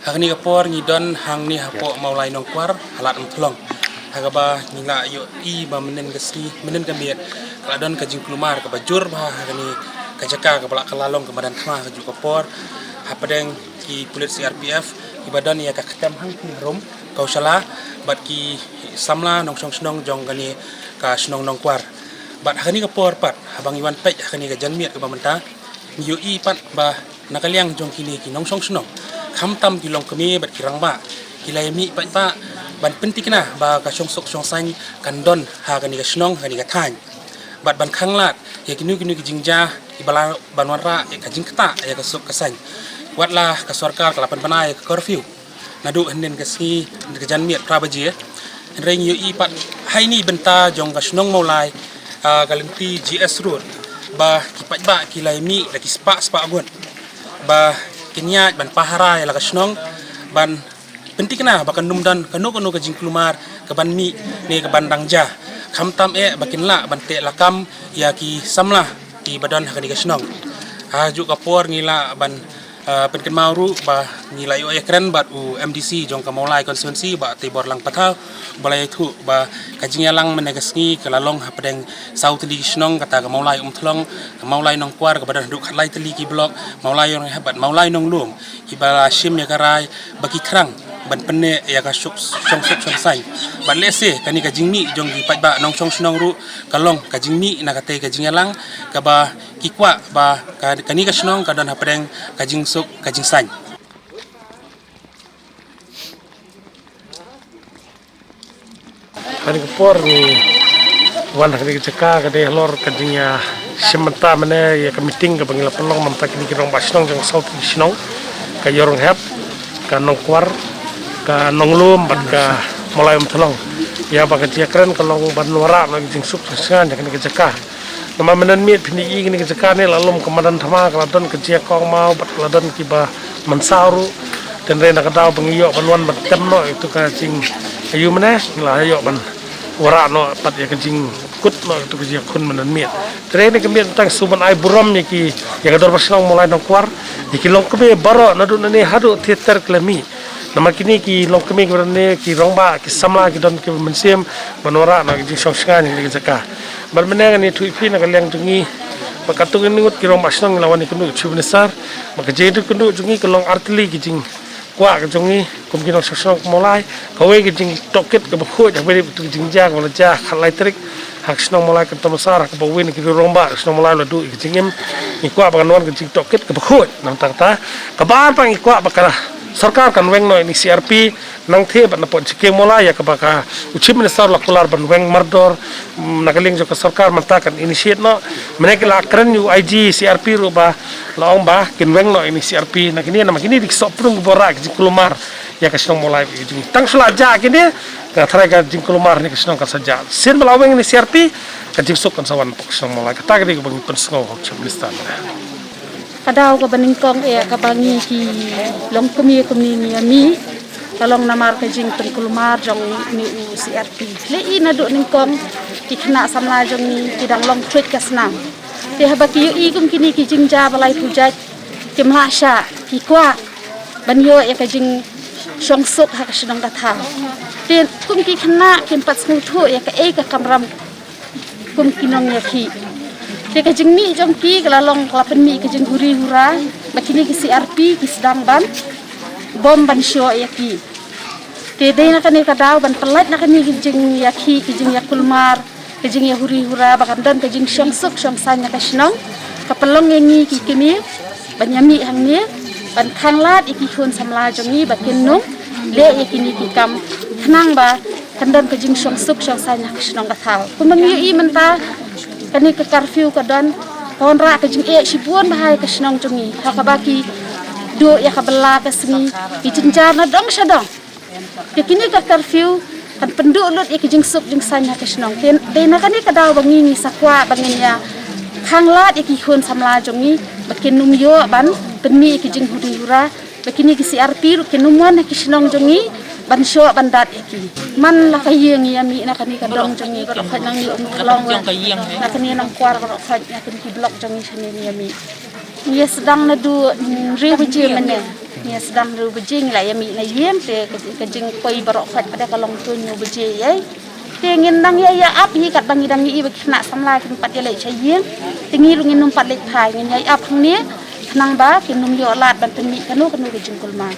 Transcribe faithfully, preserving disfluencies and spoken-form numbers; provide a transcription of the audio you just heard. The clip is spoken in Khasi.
Ha kane ka por ngi don hangne hapoh Mawlai Nongkwar, ha Lad Umthlong. Ha kaba ngi la ïohi ba mynhynnin ka sngi, mynhynnin ka miet, ka la don ka jingkulmar kaba jur bha ha kane ka jaka kaba la kylla long ka madan thma kajuh ka por. Hapdeng ki pulit C R P F kiba don ïa ka kyrteng hangki harum Kaushala bad ki samla nongshong shnong jong kane ka shnong Nongkwar. Bad ha kane ka por pat, haba ngi wan peit ha kane ka janmiet kaba mynta, ngi ïohi pat ba na ka liang jong kine ki nongshong shnong, khamtam ki longkmie bad ki rangbah, ki la ïa mih pat ba ban pynthikna ba ka shongsuk shongsaiñ kan don ha kane ka shnong, ha kane ka thaiñ. Bad ban khanglad ïa kino kino ki jingjia kiba lah ban wanrah ïa ka jingktah ïa ka suk ka saiñ. Watla ka sorkar ka la pynbna ïa ka curfew naduh hynnin ka sngi, hynnin ka janmiet phra baje. Hynrei ngi ïohi pat ha kane ka bynta jong ka shnong Mawlai, ah, ka lynti G S Road, ba ki paidbah ki la ïa mih da ki spah spah ngut ba kin ïaid ban pahara ïa la ka shnong, ban pynthikna ba kan ym don kano kano ka jingkulmar ka ban mih ne ka ban dang jia. Khamtam eh ba kin lah ban teh lakam ïa ki samla kiba don ha kane ka shnong. Hajuh ka por ngi lah ban, ah, pynkynmaw ruh ba ngi la ïoh ïakren bad u M D C jong ka Mawlai constituency, Bah Teibor Langpathar, ba la ïathuh ba ka jingïalang mynne ka sngi ka la long hapdeng saw tylli ki shnong, kata ka Mawlai Umthlong, ka Mawlai Nongkwar kaba don haduh khatlai tylli ki block, Mawlai Ïawrynghep bad Mawlai Nonglum, kiba la shim ïa ka rai ba ki thrang ban pynneh ïa ka suk, shongsuk shongsaiñ. Bad lehse kane ka jingmih jong ki paidbah nongshong shnong ruh ka long ka jingmih na katei ka jingïalang kaba ki kwah ba ka, kane ka shnong ka don hapdeng ka jingsuk ka jingsaiñ. Kane ka por ngi wan ha kane ka jaka ka dei halor ka jingïashim bynta mynne ïa ka meeting kaba ngi la pynlong mynta kine ki rangbah shnong jong saw tylli ki shnong, ka Ïawrynghep, ka Nongkwar, ka Nonglum bad ka Mawlai Umthlong. Ïa ba ka jingïakren ka long ban wanrah noh ka jingsuk jingsaiñ ha kane ka jaka. Namar mynhynnin miet phin ïohi kane ka jaka ne la lum ka madan thma, ka la don ka jia kong maw bad ka la don kiba mynsaw ruh. Hynrei na ka daw ba ngi ïoh ban wan ban tem noh ïa katu ka jingaiu mynne, ngi la ïoh ban wanrah noh pat ïa ka jingkut noh ïa katu ka jia khun mynhynnin miet. Hynrei kane ka miet tang shu ban ai burom ïa ki, ïa ka dorbar shnong Mawlai Nongkwar, ïa ki longkmie baroh naduh nangne haduh theater ki la mih. Namar kine ki longkmie kiba don ne, ki rangbah, ki samla ki don kiba mynsiem ban wanrah noh ki jingshong shngaiñ ha kane ka jaka. Bad mynne ngan ïathuh ïa phi na ka liang jong ngi ba katto katne ngut ki rangbah shnong ngi la wan ïakynduh u Chief Minister. Bad ka jingïakynduh jong ngi ka long artylli ki jingkwah ka jong ngi kum ki nongshong shnong ka Mawlai. Kawei ka jingtohkit kaba khuid haba ïadei bad ka jingjia kaba la jia ha ka lai tarik ha ka shnong Mawlai Kynton Massar, ha kaba uwei na ki rangbah ka shnong Mawlai u la duh ïa ka jingim. Ngi kwah ba kan wan ka jingtohkit kaba khuid. Namar kata, kaba ar pat ngi kwah ba ka sorkar kan weng noh ïa kine ki C R P, nangta bad na pdeng jingkieng Mawlai ïa kaba ka u Chief Minister u la kular ban weng mardor, mm, na ka liang jong ka sorkar mynta kan initiate noh. Mynne ki la kren ïa u I G C R P ruh ba la ong ba kin weng noh ïa kine ki C R P na kine, namar kine dei ki sohpdeng kiba wanrah ki jingkulmar ïa ka shnong Mawlai. Tang shu la jah kine, nga tharai ka jingkulmar ne ka shnong kan sa jah. Sien ba la weng ïa kine ki C R P, ka jingsuk kan sa wan hapoh ka shnong Mawlai. Kata ka dei kaba ngi pynsngew ha u Chief Minister. Ka daw kaba nyngkong eh kaba ngi ki longkmie kumne ngi ïa mih, ka long namar ka jingpynkulmar jong une u C R P. Lei naduh nyngkong ki khynnah samla jong ngi ki dang long thuid ka snam. Te haba ki ïohi kum kine ki jingjia ba lai pujait, kim lah shah, ki kwah ban ïoh ïa ka jingshongsuk ha ka shnong ka thaw. Te kum ki khynnah kim pat sngewthuh ïa kaei ka kamram kum ki nongïakhih. Te ka jingmih jong ki ka la long ka la pynmih ka jinghuri hura ba kine ki C R P ki sdang ban bom ban shoh ïa ki. Te dei na kane ka daw ban pyllait na kane ka jingïakhih, ka jingïakulmar, ka jingïahuri hura ba kan don ka jingshongsuk shongsaiñ na ka shnong. Ka pynlong ïa ngi ki kmie ban ïa mih hangne ban khanglad ïa ki khun samla jong ngi ba kin ym leh ïa kine ki kam, khnang ba kan don ka jingshongsuk shongsaiñ ha ka shnong ka thaw. Kumba ngi ïohi mynta, kane ka curfew ka don, ka wanrah ka jingeh shibun bha ha ka shnong jong ngi, ha kaba ki duh ïa ka bylla ka sngi, ki jynjar na dong sha dong. Te kine ka curfew kan pynduh lut ïa ki jingsuk jingsaiñ ha ka shnong. Te dei na kane ka daw ba ngi ngi sa kwah ba ngin ïa khanglad ïa ki khun samla jong ngi ba kin ym ïoh ban pynmih ïa ki jinghuri hura, ba kine ki C R P ruh kin ym wan ha ki shnong jong ngi ban shoh ban dat ïa ki. Man la ka ïing ïa mih na kane ka dong jong ngi, baroh khoit nangne Umthlong, na kane Nongkwar, baroh khoit na kine ki block jong ngi shane ïa mih. Ngi ïa sdang naduh, mm, hynriew baje mynne. Ngi sdang hynriew baje ngi la ïa mih na ïing te ka, ka jingpoi baroh khoit pat ka long hynñiew baje ïa. Te ngin dang ïa ïa ap hi katba ngi dang ïohi ba ki khynnah samla kim pat ïa leit sha ïing. Te ngi ruh ngin ym pat leit phai, ngin ïa ap hangne khnang ba kin ym ïoh lad ban pynmih kano kano ka jingkulmar.